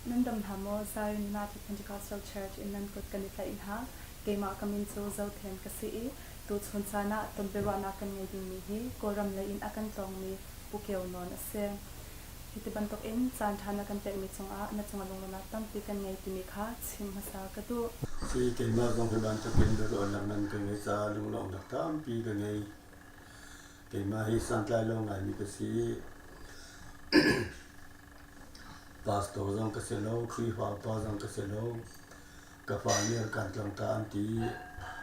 Nan dam hna maw? Zion United Pentecostal Church in nan kut kan i tlaih hna. Keimah ka min cu Zothen ka si i tuchun caan ah tonbiaruahnak kan ngei dingmi hi Kawlram lei in a kan tlawngmi Pu Kio Nawn a si. Hiti bantukin caan ṭha na kan pekmi cungah na cungah lunglawmhnak tampi kan ngei timi kha chim hmasa ka duh. Si keimah zong hi bantukin biaruahnak nan ka ngei caah lunglawmhnak tampi ka ngei. Keimah hi santlai lo ngaimi ka si i pastor zong ka si lo, Khrihfa upa zong ka si lo. Ka fa nih an kan tlawng ta an ti i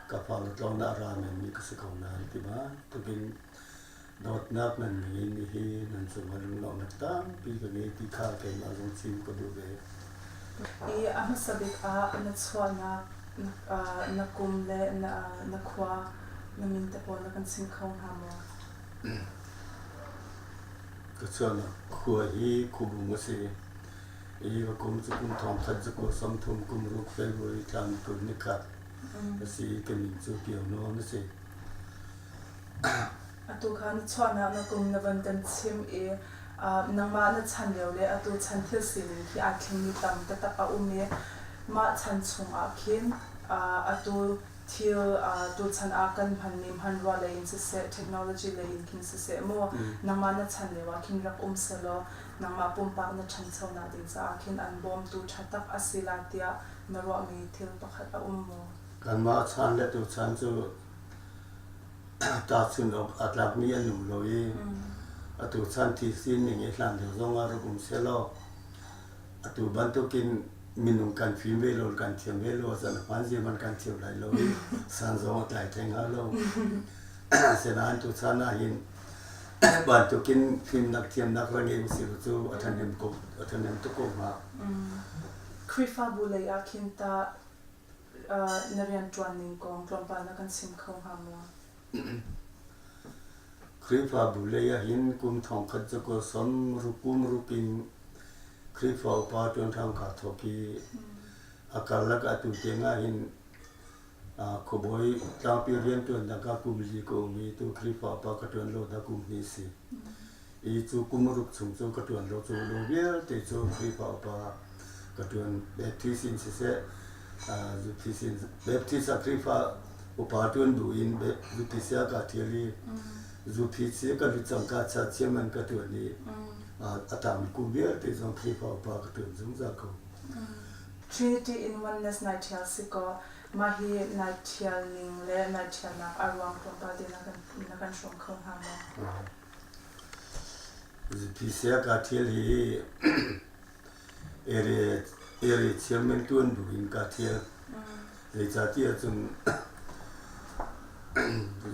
ka fale tlawng ah a ra menmi ka si ko nain ti bantukin dawtnak nan ngeimi hi nan cungah lunglawmhnak tampi ka ngei ti kha keimah zong chim ka duh ve. I a hmasa bik ah na chuahnak na kum le na khua na min te pawl na kan chim kho hnga maw? Ka chuahnak khua hi Khuabung a si. I ka kum cu kum thong khat zakua 30 kum ruk February thla ni 20 ni khat a si i ka min cu Kio Nawn a si. Atu kha na chuahnak na kum na van kan chim i nangmah na chan lio le atu chan thil sining khi aa thlengmi tam taktak a um i mah chan chungah khin atu thil tuchan ah kan hmanmi hmanrua lei in siseh technology lei in khin siseh mu nangmah na chan lio ah khin rak um selaw nangmah pumpak na ṭhanchonak ding caah khin an bawmtu ṭha tak a si la tiah na ruahmi thil pakhat a um maw? Kanmah chan le tuchan cu Tahchunh awk aa tlakmi an um lo i atu chan thil sining i hlan lio zong ah rak um sehlaw atu bantukin minung kan fim ve lo kan thiam ve lo ahcun a hmaan zeihmanh kan thiam lai lo i san zong a tlai theng hnga lo. Asinain tuchan ahhin bantukin fimnak thiamnak ra ngei usih cu a ṭhahnem ko a ṭhahnem tuk ko hnga. Khrihfabu lei ah khin tah Na rianṭuan ning kong tlawmpal na kan chim kho hnga maw? Khrihfabu lei ahhin kum thongkhat zakua sawm ruk kum ruk in Khrihfa upa ṭuanṭhang kaa thawk i a karlak atu tiang ahhin khuabawi tlangpi rianṭuannak ah kum li ka um i tu Khrihfa upa ka ṭuan lo dah kum hnih a si. I cu kum ruk chung cu ka ṭuan lo cu lung vialte cu Khrihfa upa ka ṭuan Baptist in siseh Baptist in Baptist ah Khrihfa upa ṭuan bu in Baptist ah kaa ṭhial i Zuphi ka lut cang ka chat chairman ka ṭuan i a tangmi kum vialte zong Khrihfa upa ka ṭuan zungzal ko. Trinity in Oneness nai ṭhial si kaw mah hi nai ṭhial ning le nai ṭhialnak a ruang tlawmpal te na kan hrawm kho hnga maw? Ziphi kaa ṭhial hi area chairman ṭuan bu in kaa ṭhial. Zeicahtiah cun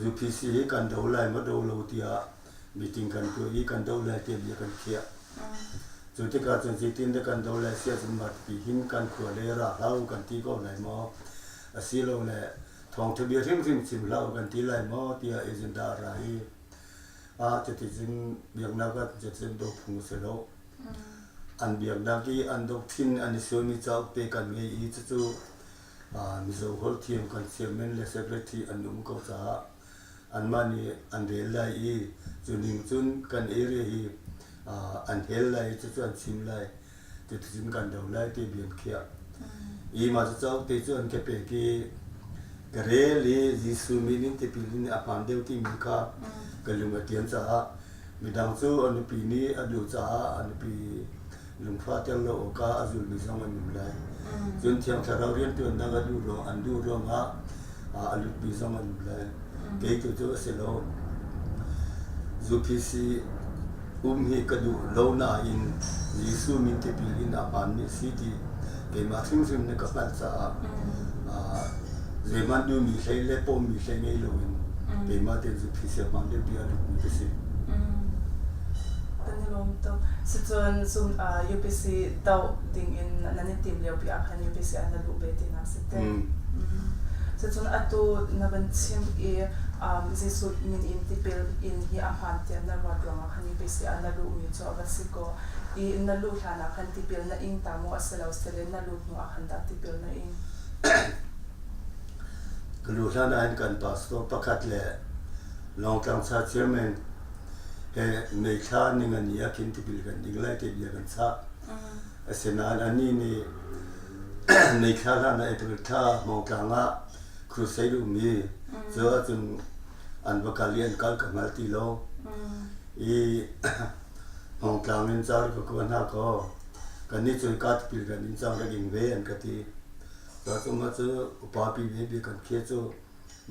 UPC hi kan do lai maw do lo tiah meeting kan tuah i kan do lai tiah bia kan khiah. Cu tikah cun zeitin dah kan do lai si ahcun mah hin kan khua le ra hlah u kan ti ko lai maw asilole thawngṭha bia hrimhrim chim hlah u kan ti lai maw tiah agenda a ra i ah cuticun biaknak ah cuticun doh phung a si lo. An biaknak i an doctrine an i sualmi cauk te kan ngei i cucu Mizo holh thiam kan chairman le secretary an um ko caah anmah nih an rel lai i cu ning cun kan area hi an hel lai i cucu an chim lai. Cuticun kan do lai ti bia an khiah. I mah cu cauk te cu an ka pek i ka rel i Jesuh min in tipil in a hmaan deuh timi kha ka lung a tian caah midang cu a nupi nih a duh caah a nupi lungfah ter lo awkah a zulmi zong an um lai. Cun Thiang Thlarau rianṭuannak a duh ruang an duh ruangah a lutmi zong an um lai. Kei tu cu a si lo. UPC um hi ka duh lo nain Jesuh min tipil in a hmaanmi a si ti keimah hrimhrim nih ka hngalh caah zeihmanh duhmi hlei le pawmmi hlei ngei loin keimah tein UPC a hmaan deuh bia lutmi ka si. Kan i lawm tuk. Sicun zum UPC doh ding in nan i tim lio pi ah khan UPC ah na luh ve tinak si te. Cucun atu na van chim i Jesuh min in tipil in hi a hmaan tiah na ruat ruangah khan UPC ah na luhmi cu a va si kaw i na luh hlanah khan tipil na ing ta maw a si lo sile na luh hnu ah khan dah tipil na ing? Ka luh hlan ah hin kan pastor pakhat le Lawngtlang Church chairman he May thla ningani ah khin tipil kan ding lai ti bia kan chah. Asinain anih nih May thla hlan ah April thla Hmawngtlang ah crusade ummi cu ahcun an va kal i an kal ka hngal ti lo. I Hmawngtlang in ca rak ka kua hna kaw kannih cu hika tipil kan in cang rak ing ve an ka ti. Cuahcun mah cu upa pi ve bia kan khia cu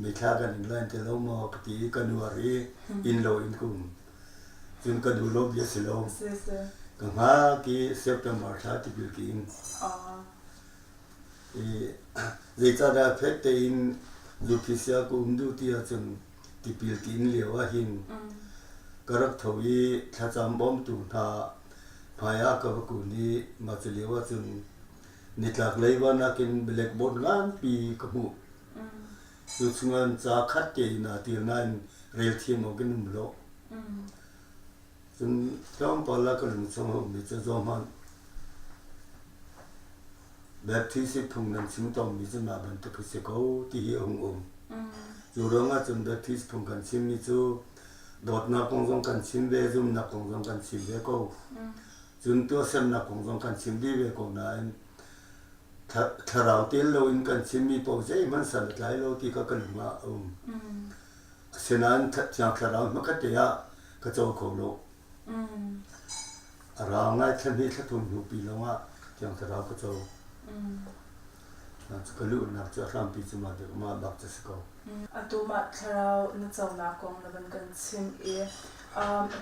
May thla kan ing lai an ti lo maw ka ti i ka nuar i inn lo in ka um. Cun ka duh lo bia si lo. Ka hngak i September thla tipil ka ing. I zeicahdah fek tein Zuphisia ka um duh ti ahcun tipil ka in lio ahhin ka rak tho i thlacam bawmtu hna hmai ah ka va kun i mah cu lio ahcun nitlak lei va nakin blackboard nganpi ka hmuh. Cu chungah ca khat tein aa til nain rel thiam awk in um lo. Cun tlawmpal ah ka lung chung a ummi cu zohhmanh. Baptist i phung nan chim tawnmi cu mah bantuk hi si ko ti hi a hung um. Cu ruangah cun Baptist phung kan chimmi cu dawtnak kong zong kan chim ve, zumnak kong zong kan chim ve ko. Cun tuahsernak kong zong kan chim dih ve ko nain thlarau tel loin kan chimmi paoh zeihmanh san a tlai lo ti kha ka lung ah a um. Asinain Thiang Thlarau hmakhat te ah ka co kho lo. A rau ngai thla hnih thla thum hnu pi lawngah Thiang Thlarau ka co. Cu ka luhnak cu a hrampi cu mah mah bak cu si ko. Atu mah thlarau na conak kong na van kan chimh i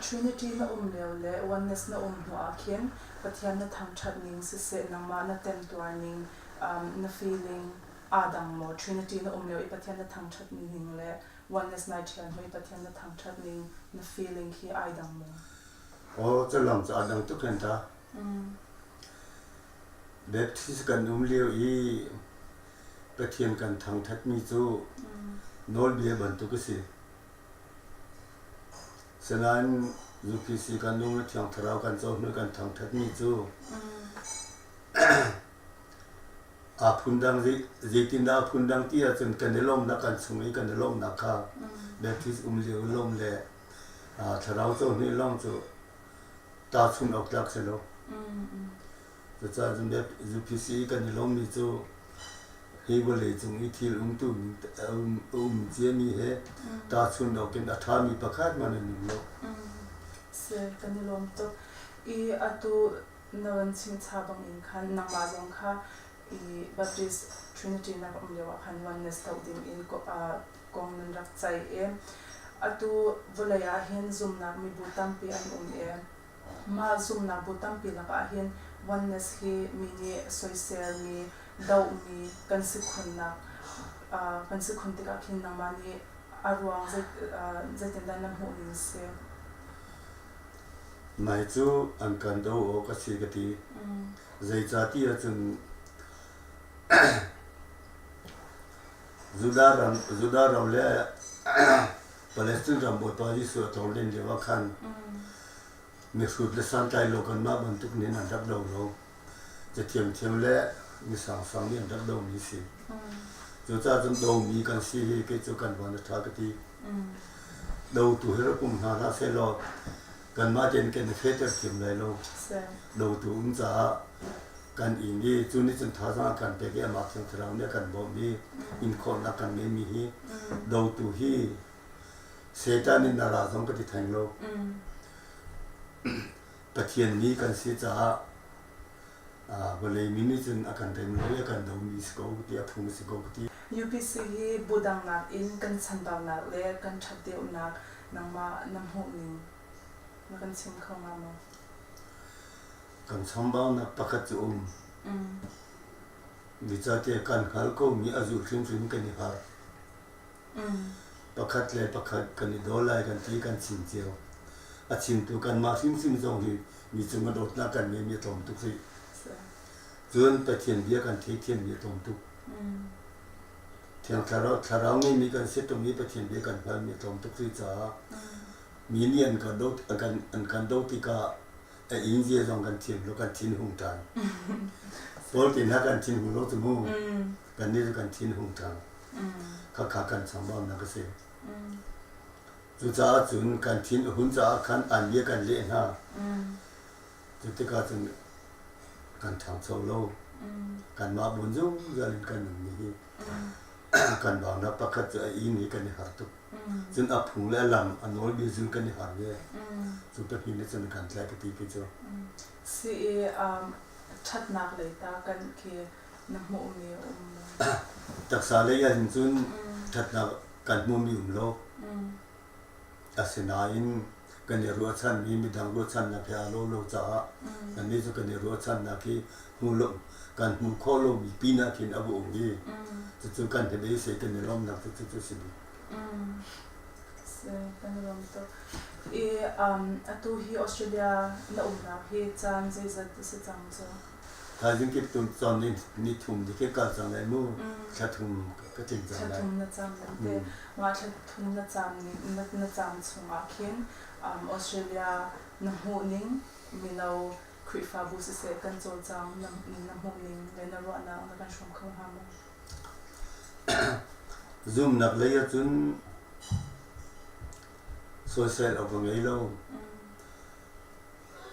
Trinity na um lio le Oneness na um hnu ah khin Pathian na thangṭhat ning siseh nangmah na temtuar ning na feeling aa dang maw? Trinity na um lio i Pathian na thangṭhat ning le Oneness nai ṭhial hnu i Pathian na thangṭhat ning na feeling khi ai dang maw? Aw, cu lawng cu aa dang tuk hen ta. Baptist kan um lio i Pathian kan thangṭhatmi cu nawlbia bantuk a si. Sinain UPC kan um i Thiang Thlarau kan co hnu kan thangṭhatmi cu aa phundang zeitindah a phundang ti ahcun kan i lawmhnak kan chung i kan i lawmhnak kha Baptist um lio i lawmh le Thlarau co hnu i lawmh cu tahchunh awk tlak si lo. Cucaah cun UPC i kan i lawmmi cu hi vawlei cung i thil umtu a um ciami he tahchunh awk in a ṭhami pakhat hmanh an um lo. Si, kan i lawm tuk. I atu na van chimcha bangin khan nangmah zong kha i Baptist Trinity na um lio ah khan oneness doh ding in kong nan rak ceih i atu vawlei ah hin zumnak mibu tampi an um i Mah zumhnak bu tampi lakah hin oneness hi mi nih soiselmi, dohmi kan si khunnak kan si khun tikah khin nangmah nih a ruang zeitindah na hmuhning si? Nai cu an kan do awk a si ka ti. Zeicahtiah cun Judah ram, Judah ram le Palestine ram Bawipa Jesuh a tlawng lio ah khan mihrut le santlailo kanmah bantuk nih an rak do lo. Cathiamthiam le mi sangsang nih an rak domi si. Cucaah cun domi kan si hi kei cu kan van a ṭha ka ti. Dotu hi rak um hna hlah sehlaw kanmah tein kan i fehter thiam lai lo. Dotu um caah kan inn i cu nih cun thazaang a kan pek i amah Thiang Thlarau nih a kan bawmh i in khawhnak kan ngeimi hi dotu hi Satan in na ra zong ka ti theng lo. Pathian mi kan si caah vawlei mi nih cun a kan rem lo i a kan domi si ko ti a phung si ko ka ti. UPC hi bu dang nakin kan chanbaunak le kan ṭhat deuhnak nangmah na hmuhning na kan chim kho hnga maw? Kan chambaunak pakhat cu um. Zeicahtiah kan hngal komi a zulh hrimhrim kan i harh. Pakhat le pakhat kan i daw lai kan ti kan chim cio. A chimtu kanmah hrimhrim zong hi mi cung a dawtnak kan ngeimi a tlawm tuk rih. Cun Pathian bia kan theithiammi a tlawm tuk. Thiang Thlarau, Thlarau ngeimi kan si tung i Pathian bia kan hngalmi a tlawm tuk rih caah mi nih an kan doh, an kan doh tikah a inn zia zong kan thiam lo kan thin hung ṭhan pawl te hna kan thin hung lo cu mu kan nih cu kan thin hung ṭhan khakha kan chambaunak a si cucaah cun kan thin a hun caah khan an bia kan leh hna cu tikah cun. Kan ṭhangcho lo. Kanmah buin zungzal in kan ummi hi kan baunak pakhat cu a inn hi kan i har tuk. Cun a phung le a lam a nawlbia zul kan i har ve. Cu pahnih nih cun kan tlaih ka ti khi cu. Si i ṭhatnak lei ta kan khi na hmuhmi a um maw? Taksa lei ahhin cun ṭhatnak kan hmuhmi um lo. Asinain kan i ruahchanmi midang ruahchannak he aa lo lo caah kannih cu kan i ruahchannak hi hmu lo kan hmuh khawh lomi pinah khin a va um i cucu kan i beisei kan i lawmnak cu cucu a si bik. Si, kan i lawm tuk. I atu hi Australia na umnak hi caan zeizat a si cang cu? Thaizing kip tum caan ni thum ni khi kal cang lai mu. Thla thum ka tling cang lai. Thla thum na cam nan te. Mah thla thum na cam ni na cam chungah khin Australia na hmuh ning mino Khrihfabu siseh kan cawlcang na na hmuh ning le na ruahnak na kan hrawm kho hnga maw? Zumnak lei ahcun soisel awk ka ngei lo.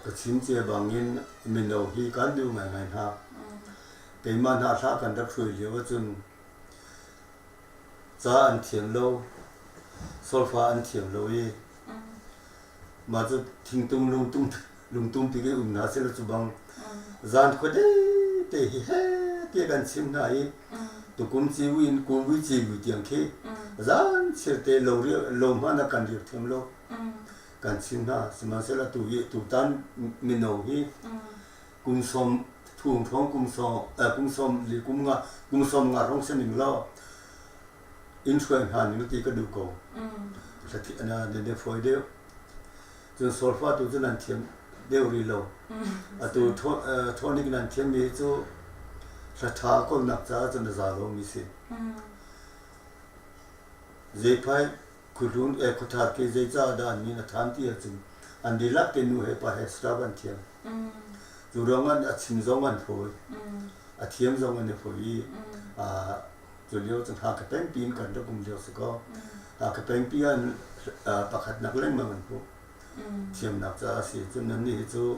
Ka chim cia bangin mino hi kan duh ngaingai hna. Keimah hna thla kan rak hruai lio ahcun ca an thiam lo, solfa an thiam lo i mah cu thingtung lungtum lungtum pi um hna sila cu bang zan khuade te hi he ti kan chim hna i tukum ciwi in kumui ciwi tiang khi zan chir te lo lo hmanh ah kan riak thiam lo. Kan chim hna. Sihmanhsehlaw tu hi tutan mino hi kum 30 hrawng kum sawm li kum nga kum 50 hrawng si ning law inn hruai hna ning ti ka duh ko. Na ne fawi deuh. Cun solfa tu cu nan thiam deuh rih lo. Atu tonic nan thiammi cu hla ṭha kawlnak caah cun a za lomi si. Zeiphai Khuhlun e khuathar ke zeicah dah an min a than ti ahcun an dihlak te nu he pa he staff an thiam. Cu ruangah a chim zong an fawi. A thiam zong an i fawi i cu lio cun Hakha pengpi in kan rak um lio si kaw Hakha pengpi ah pakhatnak lengmang an hmuh. Thiamnak caah a si. Cun nannih hi cu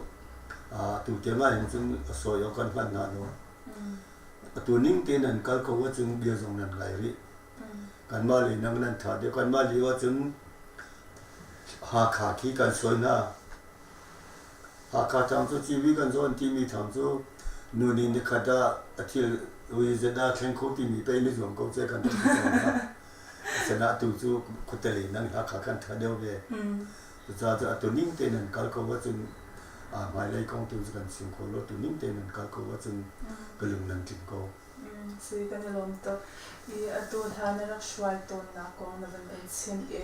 tu tiang ah hin cun a sawi awk kan hman hna lo. Atu ning tein an kal ko ahcun bia zong nan ngai rih. Kanmah lei nang nan ṭha deuh. Kanmah lio ahcun Hakha khi kan sawi hna. Hakha thang cu civi kan zawn timi thang cu nu nih nikhat ah a thil ui zet ah thleng kho timi pei ni zuam ko ce kan rak ti tawn hna. Asinain atu cu khuate lei nang Hakha kan ṭha deuh ve. Cucaah cun atu ning tein an kal ko ahcun hmailei kong tu cu kan chim kho lo. Atu ning tein an kal ko ahcun ka lung nan tling ko. Si, kan i lawm tuk. I atu hla na rak hruai tawnnak kong na van kan chim i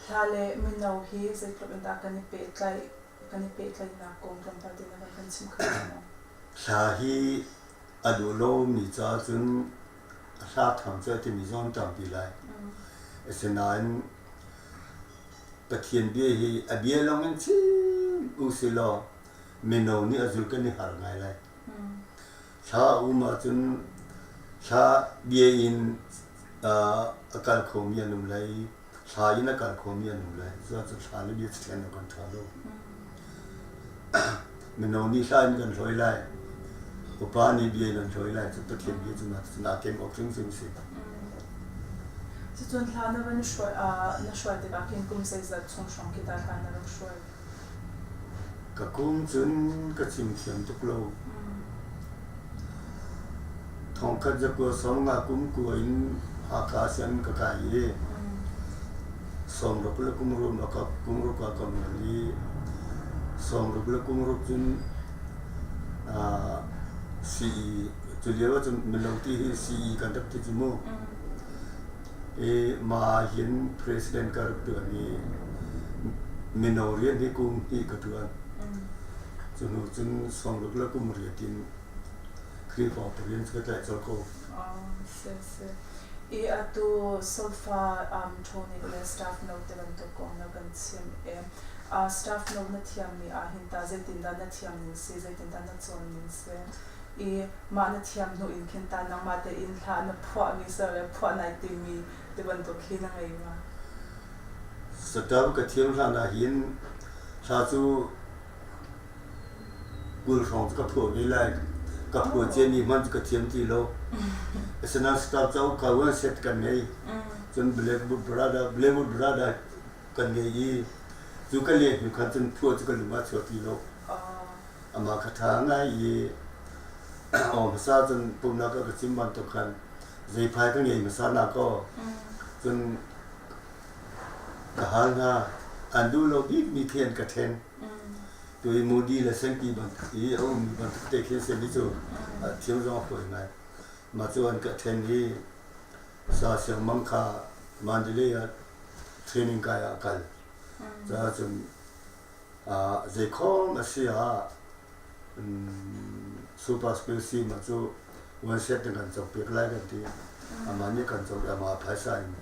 hla le mino hi zeitluk in dah kan i pehtlaih kan i pehtlaihnak kong tlawmpal te na van kan chim kho hnga maw? Hla hi a duh lomi caah cun a hla tham cu a timi zong an tampi lai. Asinain Pathian bia hi a bia lawng in chim u si law mino nih a zul kan i har ngai lai. Thla a um ahcun thla bia in a kal khomi an um lai i thla in a kal khomi an um lai. Cuahcun thla le bia thlen awk an ṭha lo. Mino nih hla in kan hlawi lai. Upa nih bia in an hlawi lai. Cu Pathian bia cu naa kem awk hrimhrim a si. Cucun hla na van hruai na hruai tikah khin kum zeizat chung hrawng khi dah hla na rak hruai? Ka kum cun ka chim thiam tuk lo. Thongkhat zakua 50 kum kua in Hakha sianginn ka kai i 60 le kum rum a kum ruk ah ka ngan i 60 le kum ruk cun sii cu lio ahcun mino ti hi sii kan rak ti cu mu. I mah ahhin president ka rak ṭuan i mino rian hi kum hnih ka ṭuan. Cu hnu cun 60 le kum riat in Khrihfa rian cu ka tlaih colh ko. Si si. I atu solfa um, tonic le staff note te bantuk kong na kan chim i uh, staff note na thiammi ah hin ta zeitindah na thiam ning si zeitindah na cawn ning si i mah na thiam hnu in khin ta nangmah tein hla na phuahmi ser le phuah nai timmi ti bantuk hi na ngei ma? Saṭam ka thiam hlan ah hin hla cu 20 hrawng cu ka phuah ve lai. Ka phuah ciami hmanh cu ka thiam ti lo. Asinain staff cauk kha one set kan ngei. Cun Blackwood Brother, Blackwood Brother kan ngei i cu ka leh hnu khan cun phuah cu ka lung ah chuak ti lo. Amah kha ṭha ngai i aw hmasa cun pumhnak ah ka chim bantuk khan zeiphai ka ngei hmasa na kaw cun ka hal hna an duh lo bikmi khi an ka ṭhen. Tu i Moody le Sankey bantuk i a ummi bantuk te khi a simi cu thiam zong a fawi ngai. Mah cu an ka ṭhen i Sa Siang Mang kha Mandalay ah training kai ah a kal. Caah cun zeikhom a si ah super skill si ma cu one set in kan cawkpiak lai kan ti. Amah nih kan cawk i amah phaisa in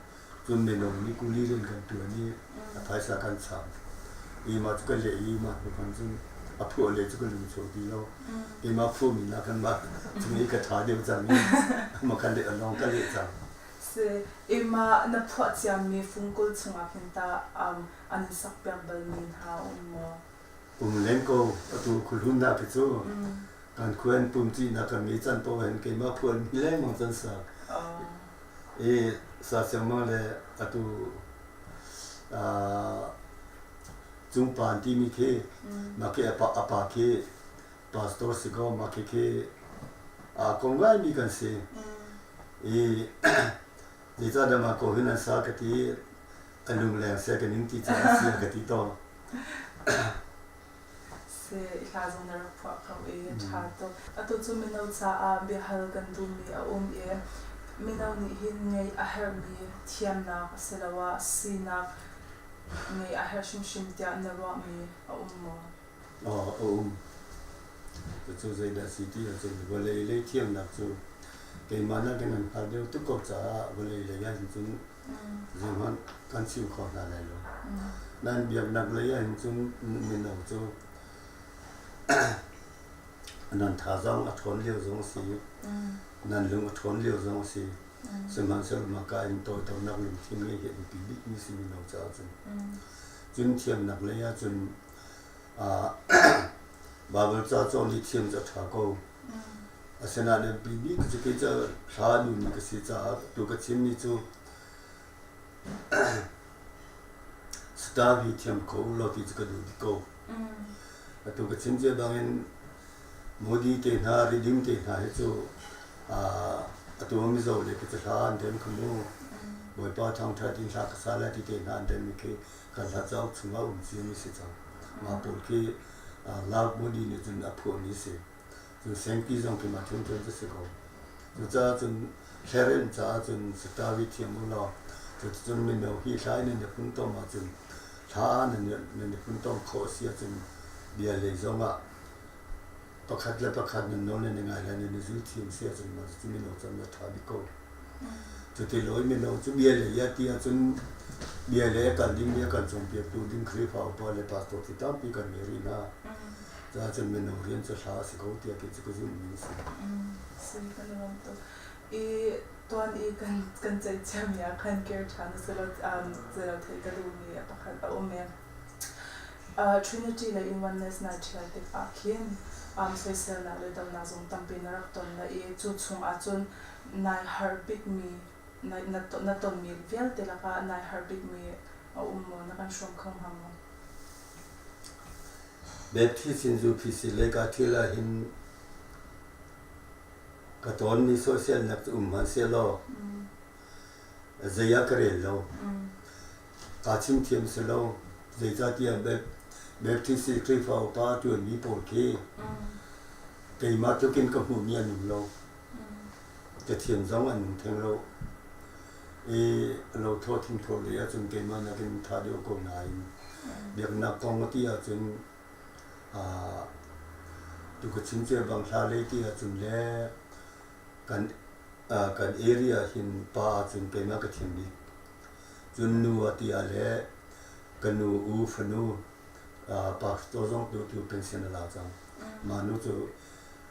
cun minung nih kuli rian kan ṭuan i a phaisa kan cham. I mah cu ka leh i mah hnu khan cun a phuah le cu ka lung chuak ti lo. Keimah phuahmi nakin mah cung i ka ṭha deuh cang i mah ka leh lawng ka leh cang. Si, i mah na phuah ciami fungkul chungah khin tah an in sakpiak balmi hna um maw? Um len ko. Atu khuhlunnak hi cu kan khua in pumṭinak kan ngei can paoh hin keimah phuahmi lengmang can sak. I sa siangmang le atu cungpa an timi khi mah khi a pa khi pastor si kaw mah khi khi aa kom ngaimi kan si. I zeicahdah mah ko hin an sa ka ti a lungleng seh ka ning ti caah a si ka ti tawn. Si, hla zong na rak phuah kho i ṭha tuk. Atu cu mino caah biahal kan duhmi a um i mino nih hin ngeih a herhmi thiamnak asiloah sinak ngeih a herh hrimhrim tiah na ruahmi a um maw? Aw, a um. Cucu zeidah a si ti ahcun vawlei lei thiamnak cu keimah nakin an hngal deuh tuk ko caah vawlei lei ahhin cun zeihmanh kan chim kho hna lai lo. Nain biaknak lei ahhin cun mino cu nan thazaang a ṭhawn lio zong a si, nan lung a ṭhawn lio zong a si. Sihmanhsehlaw mahka in tawiternak lungthin ngei hi a biapi bikmi si mino caah cun. Cun thiamnak lei ahcun Baibal ca cawn hi thiam cu a ṭha ko. Asinain a biapi bik cu kei cu hla a duhmi ka si caah tu ka chimmi cu star hi thiam kho u law ti cu ka duh bik ko. Atu ka chim cia bangin Modi te hna, Ridim te hna hi cu atu Mizo le khi cu hla an rem kha mu. Bawipa thangṭhat in hla ka sa lai ti te hna an remmi khi kan hla cauk chungah um ciami si cang. Mah pawl khi Love Modi nih cun a phuahmi a si. Cun Sengpi zong khi mah ṭhiamṭhiam cu si ko. Cucaah cun hleremh caah cun satawi thiam u law cuticun mino hi hla in nan i funtom ahcun hla nan nan i funtom khawh a si ahcun bia lei zongah pakhat le pakhat nan nawl nan i ngai lai nan i zul thiam si ahcun mah cucu mino cam a ṭha bik ko. Cuti lo i mino cu bia lei ah ti ahcun bia lei a kal dingmi a kan cawnpiaktu ding Khrihfa upa le pastor cu tampi kan ngei rih hna. Caah cun mino rian cu hla a si ko tiah kei cu ka zumhmi a si. Si kan i lawm tuk. I tuan i kan kan ceih ciami ah khan kir ṭhan a si lo si lo theih ka duhmi a pakhat a um i Trinity le in Oneness nai ṭhial tikah khin soiselnak le donak zong tampi na rak ton la i cu chung ahcun nai harh bikmi na tonmi vialte lakah nai harh bikmi a um maw na kan hrawm kho hnga maw? Baptist in UPC lei kaa ṭhial ahhin ka tawnmi soiselnak cu um hmanhsehlaw zei ah ka rel lo. Kaa chimthiam si lo. Zeicahtiah Baptist i Khrihfa upa a ṭuanmi pawl khi keimah tluk in ka hmuhmi an um lo. Cathiam zong an um theng lo. I lothlawh thingthlawh lei ahcun keimah nakin ṭha deuh ko nain biaknak kong a ti ahcun tu ka chim cia bang hla lei ti ahcun le kan kan area hin pa ahcun keimah ka thiam bik. Cun nu a ti ah le ka nu u fanu pastor zong tu tu pension a la cang. Mah nu cu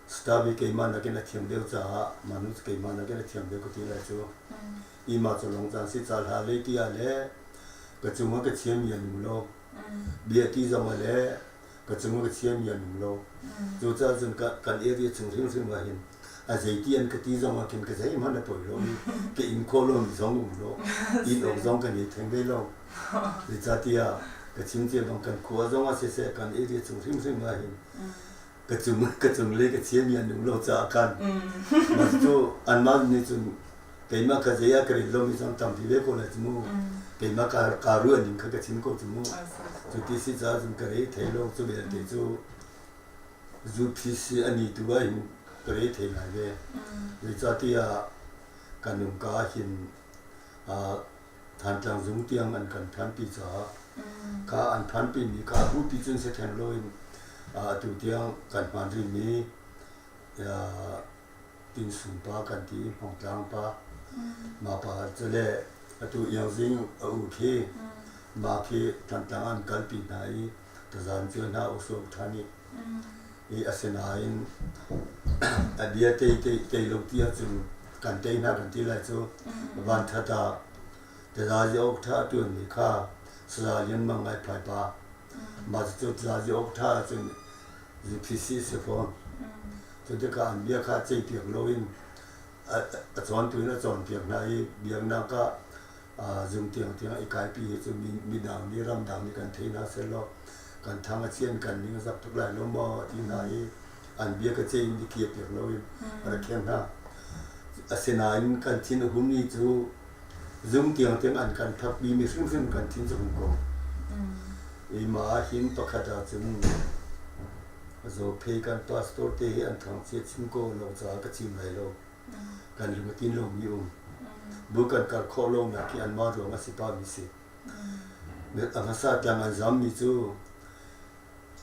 Stabi keimah nakin a thiam deuh caah mah nu cu keimah nakin a thiam deuh ka ti lai cu. I mah cu lawng caan si ca hla lei ti ah le ka cungah ka thiam mi an um lo. Bia ti zong ah le Ka cung ah ka chiami an um lo. Cucaah cun kan area chung hrimhrim ah hin a zeiti an ka ti zong ah khin ka zeihmanh a poi lo i ka inn khawh lomi zong um lo. Inn awk zong ka ngei theng ve lo. Zeicahtiah ka chim cia bang kan khua zong ah siseh kan area chung hrimhrim ah hin ka cung ka cung le ka chiami an um lo caah khan mah cu anmah nih cun keimah kha zei ah ka rel lomi zong tampi ve ko lai cu mu. Keimah ka ka ruah ning kha ka chim ko cu mu. Cu ti si caah cun ka re thei lo. Cu belte cu UPC ani tu ah hin ka re thei ngai ve. Zeicahtiah kan umka ah hin Thantlang zung tiang an kan phanpi caah kha an phanpi mi kha bupi cun si theng loin atu tiang kan hman rihmi Tinsung pa kan ti Hmawngtlang pa mah pa cu le atu Iangzing a u khi mah khi Thantlang an kalpi hna i tazan cu hna usuk ṭhan i i asinain a bia tei tei tei lo ti ahcun kan tei hna kan ti lai cu vanṭhat ah tazazi awk ṭha a ṭuanmi kha Saya Lian Mang Ngai Phai pa mah cucu tazazi awk ṭha ahcun UPC si fawn. Cu tikah an bia kha ceihpiak loin a cawntu in a cawnpiak hna i biaknak ah zung tiangtiang i kaipi hi cu midang nih ramdang nih kan thei hna sehlaw kan thang a chian kan ning a zak tuk lai lo maw ti hna i an bia ka ceih in i kiapiak loin a rak khen hna. Asinain kan thin a hummi cu zung tiangtiang an kan thapmi mi hrimhrim kan thin cu hum ko. I mah ah hin pakhat ahcun Zophei kan pastor te hi an thangchiat chim ko lo caah ka chim lai lo. Kan lung a tin lomi um. Bu kan kar khawh lonak hi anmah ruang a si pahmi si. A hmasa tlang an zammi cu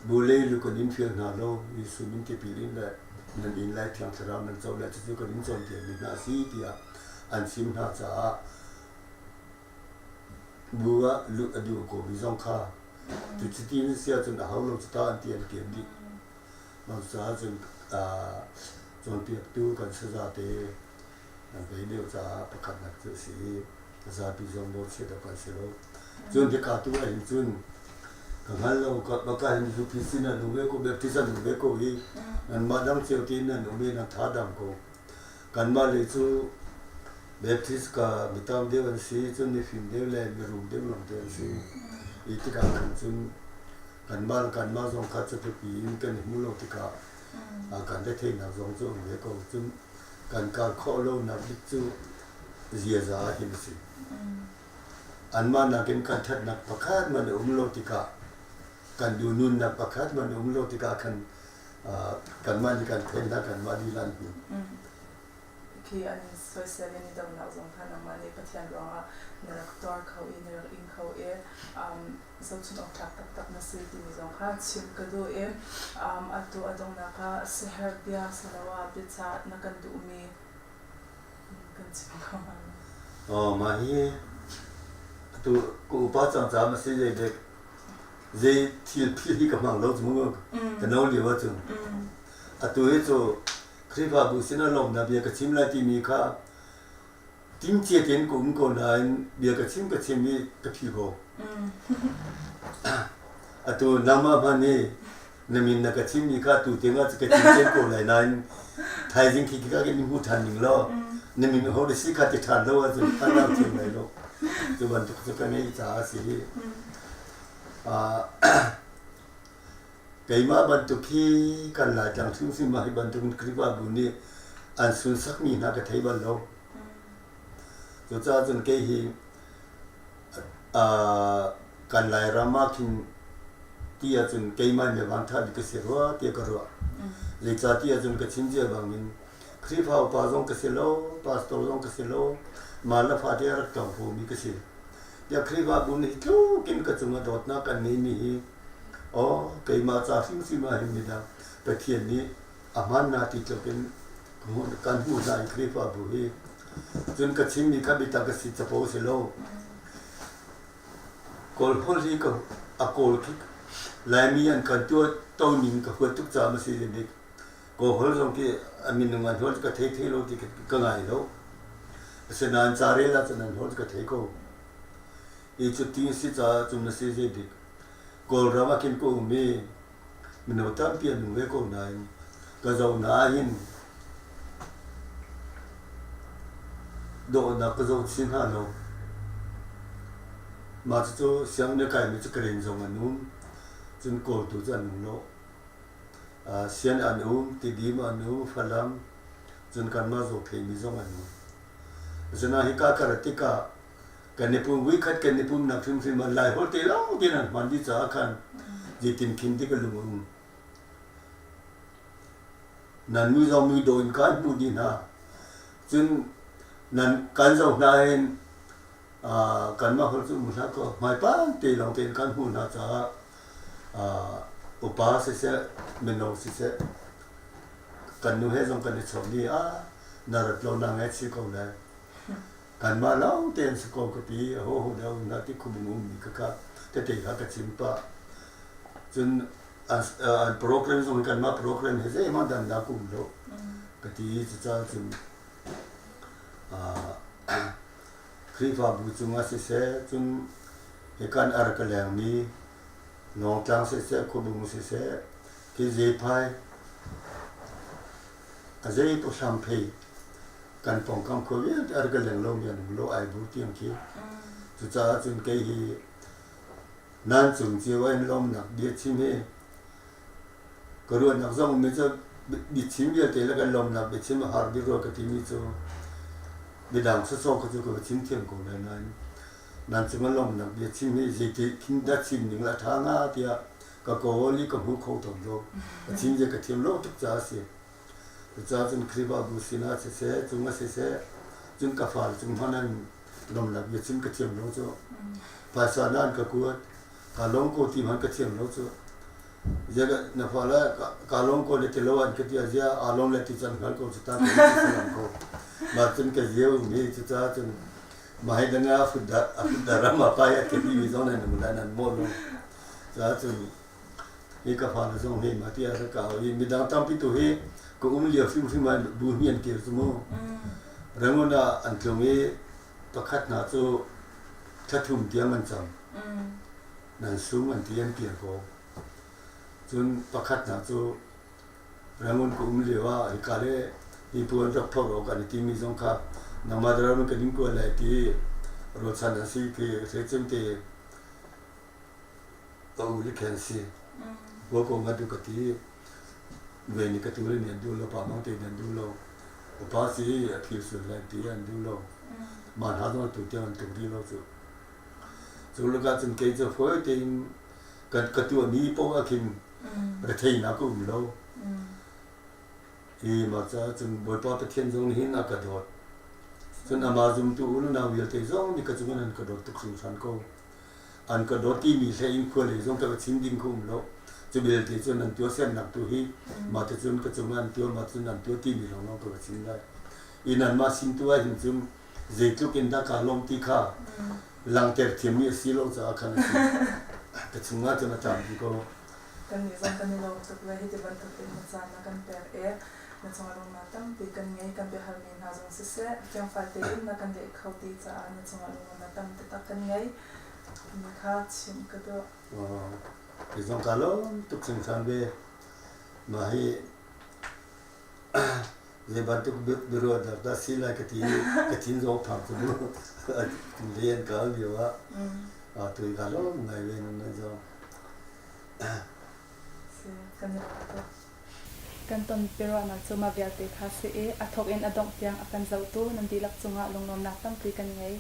bu lei lu kan in fial hna lo, Jesuh min tipil in le nan inn lai Thiang Thlarau nan co lai cucu kan in cawnpiakmi hna a si tiah an chim hna caah bu ah luh a duh komi zong kha Cu chiti na si ahcun a hau lo cu ta an ti an kian dih. Mah caah cun cawnpiaktu kan sazate an vei lio caah pakhatnak cu a si i zapi zong mawhchiat awk an si lo. Cun hika tu ah hin cun ka hngal lo baka hin UPC nan um ve ko Baptist an um ve ko hi nanmah dang cio tein nan um i nan tha dam ko. Kanmah lei cu Baptist ka mi tam deuh an si, cun mifim deuh le mirum deuh lawngte an si. I tikah khan cun kanmah le kanmah zong kha cutluk in kan i hmu lo tikah kan retheihnak zong cu um ve ko. Cun kan kal khawh lonak bik cu ziaza ah hin a si. Anmah nakin kan ṭhatnak pakhat hmanh a um lo tikah kan duhnunnak pakhat hmanh a um lo tikah khan kanmah nih kan theih hna kanmah lila an hmu. Khi an soisel in i donak zong kha nangmah nih Pathian ruangah na rak tuar kho i na rak ing kho i zohchun awk tlak taktak na si timi zong kha chim ka duh i atu a donghnak ah siaherh bia siloah biacah na kan duhmi kan chim kho hnga maw? Oh, mah hi atu ka upa cang caah ma si zei dek zei thil phil hi ka hmang lo cu mu ka no lio ahcun atu hi cu Khrihfabu sinah lawmhnak bia ka chim lai timi kha timcia tein ka um ko nain bia ka chim ka chim i ka phil ko. Atu nangmah hmanh hi na min na ka chimmi kha tu tiang ah ka chim cem ko lai nain thaizing khi ka kan hmu ṭhan ning law na min ho na si kha ti ṭhan lo ahcun an rau thiam lai lo. Cu bantuk cu ka ngeih caah a si. Keimah bantuk hi kan Laitlang hrimhrim ah hi bantuk Khrihfabu nih an sunsakmi hna ka thei bal lo. Cucaah cun kei hi kan Lairam ah khin ti ahcun keimah nih vantha bik ka si rua tiah ka ruah. Zeicahtiah cun ka chim cia bangin Khrihfa upa zong ka si lo, pastor zong ka si lo, mah le fate a rak tlawng komi ka si. Tiah Khrihfabu nih tluk in ka cungah dawtnak kan ngeimi hi aw keimah ca hrimhrim ah hin midang Pathian nih a hman na ti tluk in kan hmuh hna i Khrihfabu hi cun ka chimmi kha biatak a si capo si lo. Kawl holh hi ka a kawl khi Laimi an kan tuah to ning ka huat tuk caah ma si bik. Kawl holh zong khi a minung an holh ka thei thei lo ti ka ngai lo. Asinain ca rel ahcun an holh ka thei ko. I cu ti si caah cun na si zei dik. Kawlram ah khin ka um i. Mino tampi an um ve ko nain ka zoh hna ahhin dawhnak ka zoh chin hna lo. Mah cucu sianginn a kaimi cu Karen zong an um, cun Kawltu cu an um lo. Sian an um, Tidim an um, Falam, cun kanmah Zophei zong an um. Asinain hika ka rat tikah kan i pum vuikhat kan i pumnak hrimhrim ah Laiholh te lawng tein an hman dih caah khan zeitin khin ti ka lung a um. Nan nu zong mi daw in kaan hmuh dih hna. Cun nan kan zoh hna hin kanmah holh cu um hlah kaw hmaipang te lawng tein kan hmuh hna caah upa siseh mino siseh kan nu he zong kan i chawn i ah na rat lo na ngaihchih ko lai. Kanmah lawng te an si ko ka ti. Ahoho dah um hna ti khubung ummi kha kha tete kha ka chim pah. Cun an program zong kanmah program he zeihmanh dannak um lo ka ti. Cucaah cun Khrihfabu cungah siseh, cun hikan a rak ka lengmi Lawngtlang siseh, Khuabung siseh, khi Zephai a zei pawhram phei kan pawngkam khua vialte a rak ka leng lomi an um lo ai bu tiang khi. Cucaah cun kei hi nan cung cio ah in lawmnak bia chim hi Ka ruahnak zong mi cu biachim vialte le kan lawmnak biachim a har bik rua ka timi cu midang sawsawh kha cu ka va chim thiam ko lai nain nan cungah lawmnak biachim hi zeiti khin dah chim ning la ṭha hnga tiah ka kawl i ka hmu kho tawn lo. Ka chim zia ka thiam lo tuk caah a si. Cucaah cun Khrihfabu sinah siseh, cungah siseh, cun ka fale cung hmanh an lawmnak biachim ka thiam lo cu. Phaisa na an ka kuat, kaa lawm ko ti hmanh ka thiam lo cu. Zia na fale kaa lawm ko le ti lo an ka ti ah zia aa lawm le ti can hngal ko cu ta ka ti salam ko. Mah cun ka zia um hi cucaah cun mah hi dang ah a futda ram ah pai a ka ti mi zong nan um lai nan mawh lo. Caah cun hi ka fale zong hi mah ti ah ka au i midang tampi tu hi ka um lio hrimhrim ah bu hni an kir cu mu. Rangoon ah an tlung i pakhat hna cu thla thum tiang an cam. Nan sung an ti an kir ko. Cun pakhat hna cu Rangoon ka um lio ah hika le hi pu an rak phorh awk an i timi zong kha nangmah ram kan in kual lai ti ruahchan an si khi hrecem te ka u le khen si. Wa ko nga du ka ti ve ni ka tu le ni an duh lo pa mang te an duh lo upa si a phil sul lai ti an duh lo ma hna zong tu tiang an tuk rih lo cu cu lakah cun kei cu fawi tein kan ka tuahmi paoh ah khin retheinak ka um lo i mah caah cun Bawipa Pathian zong nih hin a ka dawt cun amah zumtu u le nau vialte zong nih ka cungah an ka dawt tuk hringhran ko an ka dawt timi hlei in khua lei zong ka va chim ding kha um lo cu belte cu nan tuahsernak tu hi mah te cun ka cungah an tuah mah cun an tuah timi lawnglawng ka va chim lai i nanmah sin tu ah hin cun zeitluk in dah kaa lawm ti kha langhter thiammi a si lo caah khan a si ka chungah cun a tlampi ko. Kannih zong kan i lawm tuk le hiti bantuk in na caan na kan pek i na cungah lungnak tampi kan ngei. Kan biahalmi hna zong siseh, fiangfai tein na kan leh kho ti caah na cungah lungnak tam taktak kan ngei. Timi kha chimh ka duh. Kei zong kaa lawm tuk hringhran ve. Mah hi Zei bantuk biaruahnak dah si lai ka ti i ka thin zong phang cu mu. Le an kal lio ah tu ka lawm ngai ve nan nan zong. Si, kan i lawm tuk. Kan ton biaruahnak cu mah vialte kha si i a thawk in a dongh tiang a kan zohtu nan dihlak cungah lunglawmnak tampi kan ngei.